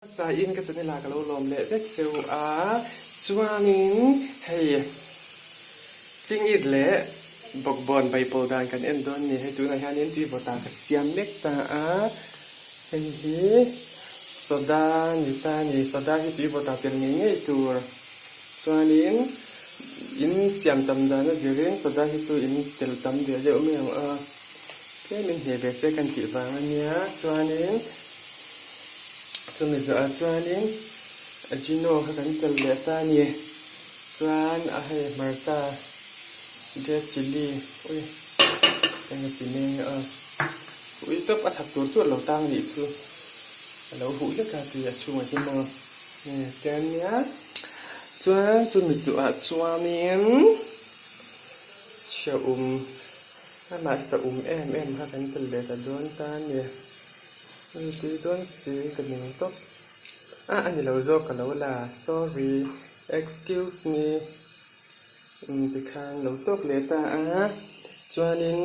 Hmasa in ka channel ah ka lo lawm leh vek cheu a, chuanin hei chingit leh bawkbawn baipawl dan kan en dawn ni, hei tunah hianin tui vawtah ka siam mek ta a, hei hi soda ni ta a ni, soda hi tui vawtah tel ngei ngei tur, chuanin in siam tam dan a zirin soda hi chu in tel tam ve deuh mai ang a, tlem in hne ve se kan tih vang a nia, chuanin. Chumi zawhah chuanin Ajino kha kan tel leh ta a ni. Chuan a hei hmarcha red chilli ui eng a ti mek a ui tawp a thak tur tur lo tang nih chu a lo huh hlek a tui a chhungah hi maw te a nia. Chuan chumi zawhah chuanin chhiahum amah saum em em kha kan tel leh ta dawn ta a ni. Hei tui dawn si ka ning tawp a a ni lo zawk ka lo la sorry excuse me umm tikhan lo tawk leh ta a chuanin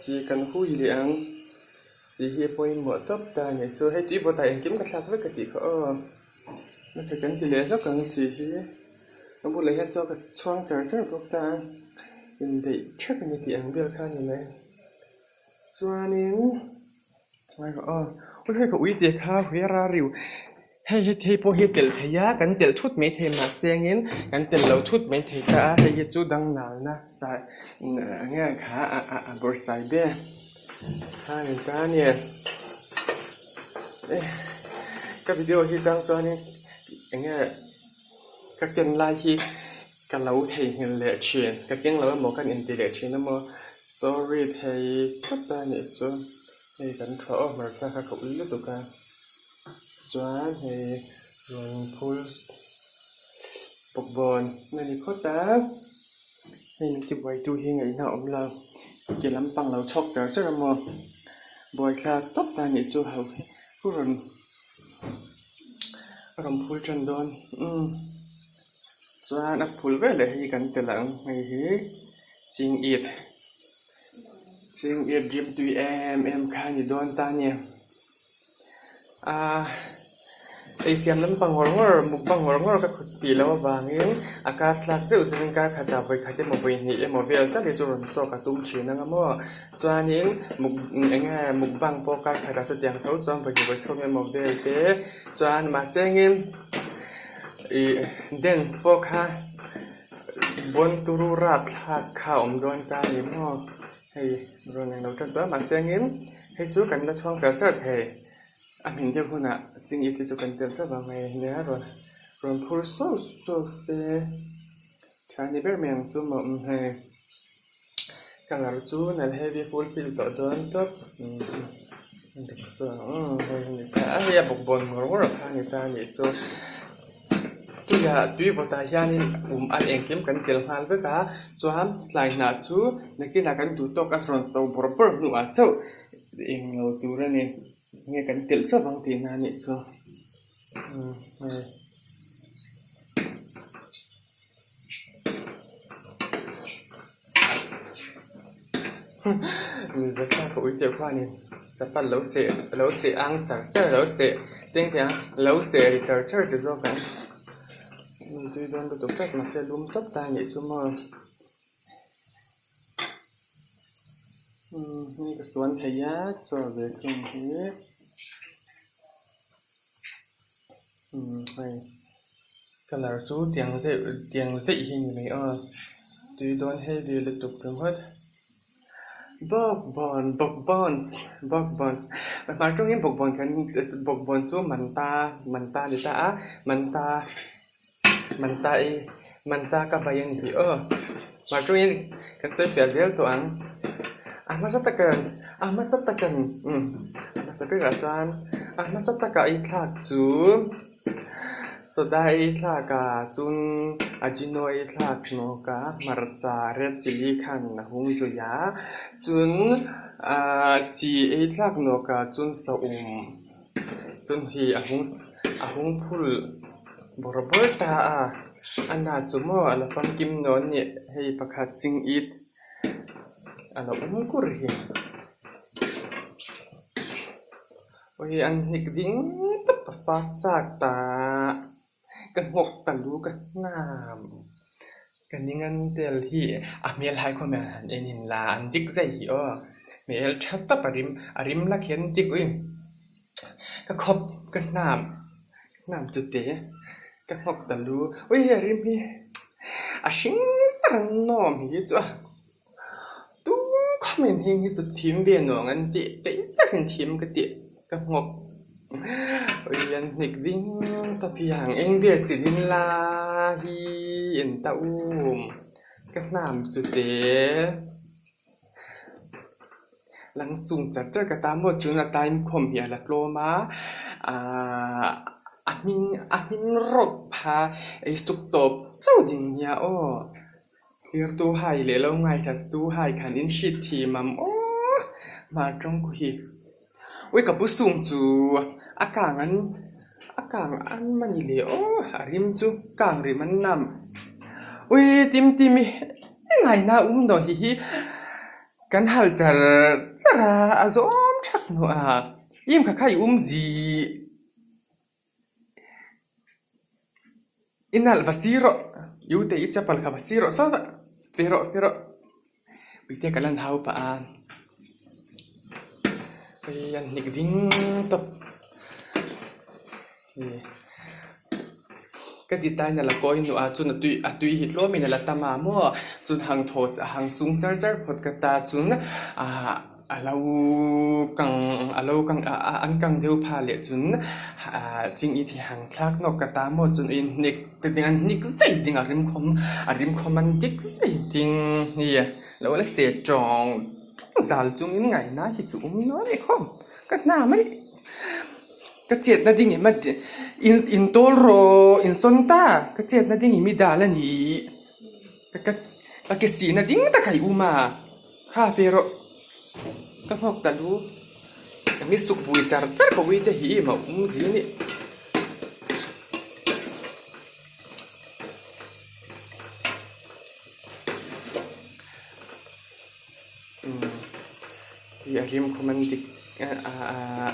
chi kan hui leh ang chi hi a pawimawh tawp ta a nih chu hei tui bawtah engkim ka thlak vek ka tih kha aw nasa kan ti leh hlawk ang chi hi a bulah hian chaw ka chhuang char char bawk ta a inbeih thep a ni tih ang vel kha a ni mai. Chuanin ngai rawh aw ui hei ka ui tih kha where are you hei hi thei pawh hi telh thei a kan telh thut mai thei mahse angin kan telh loh thut mai thei ta a hei hi chu dangnalna sai eng nge kha a bawrhsai be kha a ni ta a ni ka video hi chang chuanin eng nge ka ken lai hi. Ka lo theihnghilh leh thin, ka keng lo emaw kan inti leh thin emaw sorry thei tlat a nih chu hei kan thuah aw hmarcha kha ka ui lutuk a chuan hei rawn phul bawkbawn a ni phawt a hei min tibuaitu hi ngaihna a awm lo ke lampang lo chhawk char char emaw buaithlak tawp ta nih chu ho hu rawn rawn phul tan dawn umm. Chuan a phul vel leh hei kan tel ang hei hi ching it ching it rim tui em em kha a ni dawn ta a ni ahh ei siam lampang ngawr ngawr mukbang ngawr ngawr ka khut tih loh avangin a kar thlak zeuh zeuhin kar khatah vawi khat emaw vawi hnih emaw vel tak hi chu rawn sawk a tum thin ang a maw chuanin muk eng nge mukbang pawh kar khatah chutiang tho chuan vawi hnih vawi thum emaw vel te chuan mahse engin. Ih dance pawh kha bawn turu rap thlak kha a awm dawn ta a ni maw hei rawn englo tan tawh a mahse angin hei chu kan la chhuang char char thei a hmin deuh hunah ching it te chu kan tel chauh vang mai nia rawn rawn phur suau suau se tha ni ber mai ang chu maw umm hei colour chu nalh heavy full fill tawh dawn tawp hei a bawkbawn ngawr ngawr kha a ni ta a nih chu tuiah tui vawtah hianin um al engkim kan tel nghal vek a chuan tlai hnah chu nakinah kan duh tawk a rawn so bawrh bawrh hnuah chauh englo tur a ni nge kan telh chauh ang tihna a nih chu umm hei. Mizo thlak ka ui teuh kha a ni chapal lo seh lo seh ang char char lo seh teng teh ang lo seh ri char char ti zawk ang tui dawn lutuk tlat mahse lum tawp ta a nih chu maw umm hei ka suan thei a chaw ve thung hi umm hei colour chu tiang zeuh tiang zeih hi a ni mai aw tui dawn heavy lutuk ringawt bawkbawn bawkbawns bawkbawns hmar tawngin bawkbawn kan bawkbawn chu manta manta a ni ta a manta manta i manta ka vai a ni hi aw hmar tawngin kan sawi fiah zel tawh ang a hmasa taka a hmasa taka umm a hmasa berah chuan a hmasa taka i thlak chu soda ei thlak a chun ajino ei thlak hnawk a hmarcha red chilli khan a hung zui a chun ahh chi ei thlak hnawk a chun saum chun hi a hung a hung phul bawrh bawrh ta a a na chu maw a la famkim nawn nih hei pakhat ching it a la awm kur hi. Aw hei an hnik ding tawp. tawp a fak chak ta ka nghawk ta lu ka hnam ka ning an tel hi a hmel hai khawm hian han en in la an dik zai hi aw hmel tha tawp a rim a rim lak hian dik ui ka khawp ka hnam hnam chute ka nghawk ta lu ui a rim hi a hring zar an nawm hi chu a. Tung khawmin heng hi chu thim ve nuang an tih peih chakin thim ka tih ka nghawk ui an hnik ding tawp hi ang eng vel si din la hi en ta um ka hnam chu te lang sung char char ka ta maw chuan a time khawm hi a la tlawm a ahh a hming a hming rawp pha ei suk tawp chauh ding nia aw. Thirtu hai leh lo ngaithlattu hai khan in hrit thim am aw hmar tawng khu hi. Ui ka pu sung chu a kang an a kang an mani le aw a rim chu kang rim an nam. Ui tim tim i engaina um dawh hi hi kan hal char char a a zawm that hnuah im kha kha i um zi. I nalh va si rawh, i ute i chapal kha va si rawh sawt a, fe rawh fe rawh. Puite ka lan hau pah a, hei an hnik ding tawp. Ka ti tain a la kawi hnuah ah chuan a tui a tui hi tlawmin a la tam a maw chuan hang thaw hang sung char char phawt ka ta chuan ah a lo kang a lo kang ah an kang deuh pha leh chuan ah ching i thi hang thlak nawk ka ta maw chuan in hnik te ding an hnik zai ding a rim khawm a rim khawm an dik zai ding hi lo la se tawng tawng zal chungin ngaihna hi chu awm nual e khawm ka hna mai. Ka chetna ding em a in in tawl rawh in sawn ta ka chetna ding em i dal a ni ka ka ka ke sihna ding tak a i um a kha ve rawh ka nghawk ta lu ka mi suk bui char char ka ui te hi em a um zin i. Hi a rim khawm an dik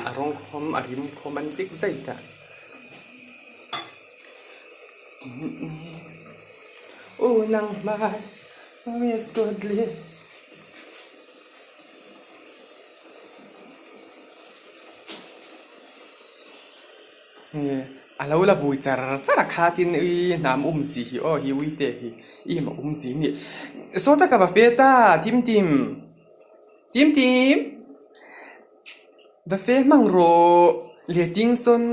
a rawng khawm a rim khawm an dik zai ta aw nang hmai A lo la bui char char a khatin ui hnam um chi hi aw hi ui te hi im a um chi ni saw taka va fe ta tim tim tim tim va fe hmang rawh le ting sawn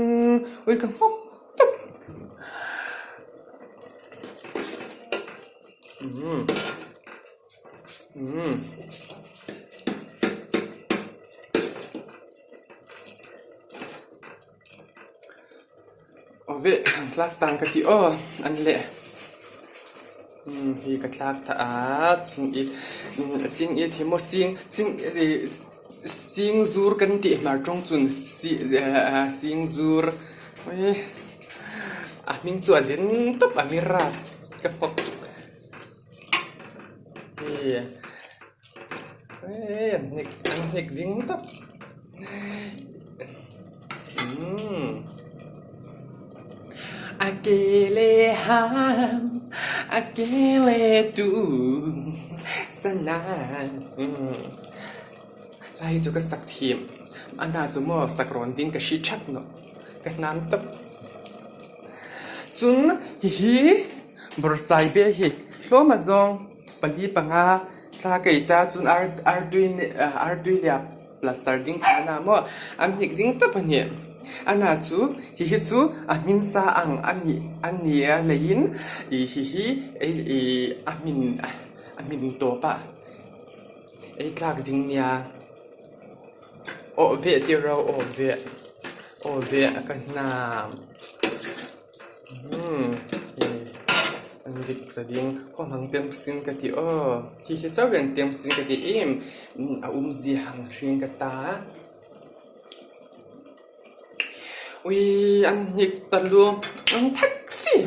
ui ka nghawk tawp umm umm. Aw veh an tlak tang ka ti aw an leh umm hi ka tlak ta a ching it ching it hi maw sing ching ih sing zur kan tih hmar tawng chun si sing zur a hming chu a den tawp a mi rat ka nghawk hi. Eee an hnek an hnek ding tawp umm akele ham akele tum sana umm lai chu ka sak thim a hna chu maw sak rawn ding ka hri that nawh ka hnam tawp chun hihi bawrhsaibe hi hlawm a zawng pali panga. Thla ka i ta chuan ar artui artui liak plaster ding kha a na maw an hnik ding tawp a ni a na chu hi hi chu a hmin sa ang a nih a nia leiin ih hi hi ih a hmin a hmin tawp a ei tlak ding nia awh veh tir ro awh veh awh veh ka hnam. Umm an dik ta ding khaw hmang tem sin ka ti aw khi khi chauh hian tem sin ka ti em a awmzia ang hring ka ta ui an hnik ta lu an thak si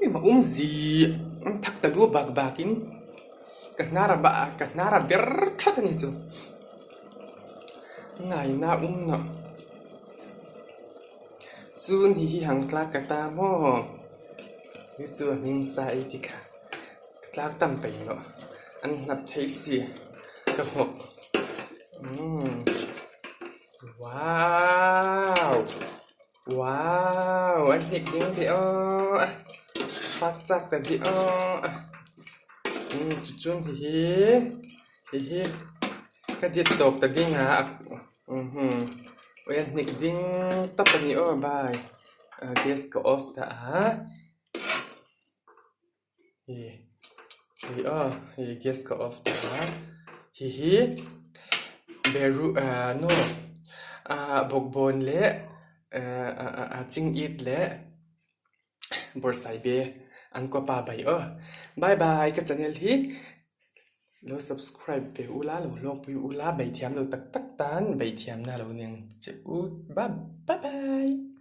em a awmzi an thak ta lu bak bak in ka hnar a ka hnar a ber that a ni chu ngaina awm loh. Chun hi hi hang tlak ka ta maw? Hi chu a hming sa ei ti kha ka tlak tam peih loh an hnap thei si ka hmuh umm wow wow an hnik ding tih aw a fak chak ta dih aw umm chu chun hi hi hi hi ka dit tawp ta ding a. Umm a hnik ding tawp a ni aw bai gas ka off dah a hi hi aw hei gas ka off dah a hi hi beru ah no ah bawkbawn leh ah chingit leh bawrhsaibe an kawpa bai aw bye bye ka channel hi. Lo subscribe ve ula lo hlawkpui ula beithiam lo tak tak tan beithiamna lo nen che u bye bye.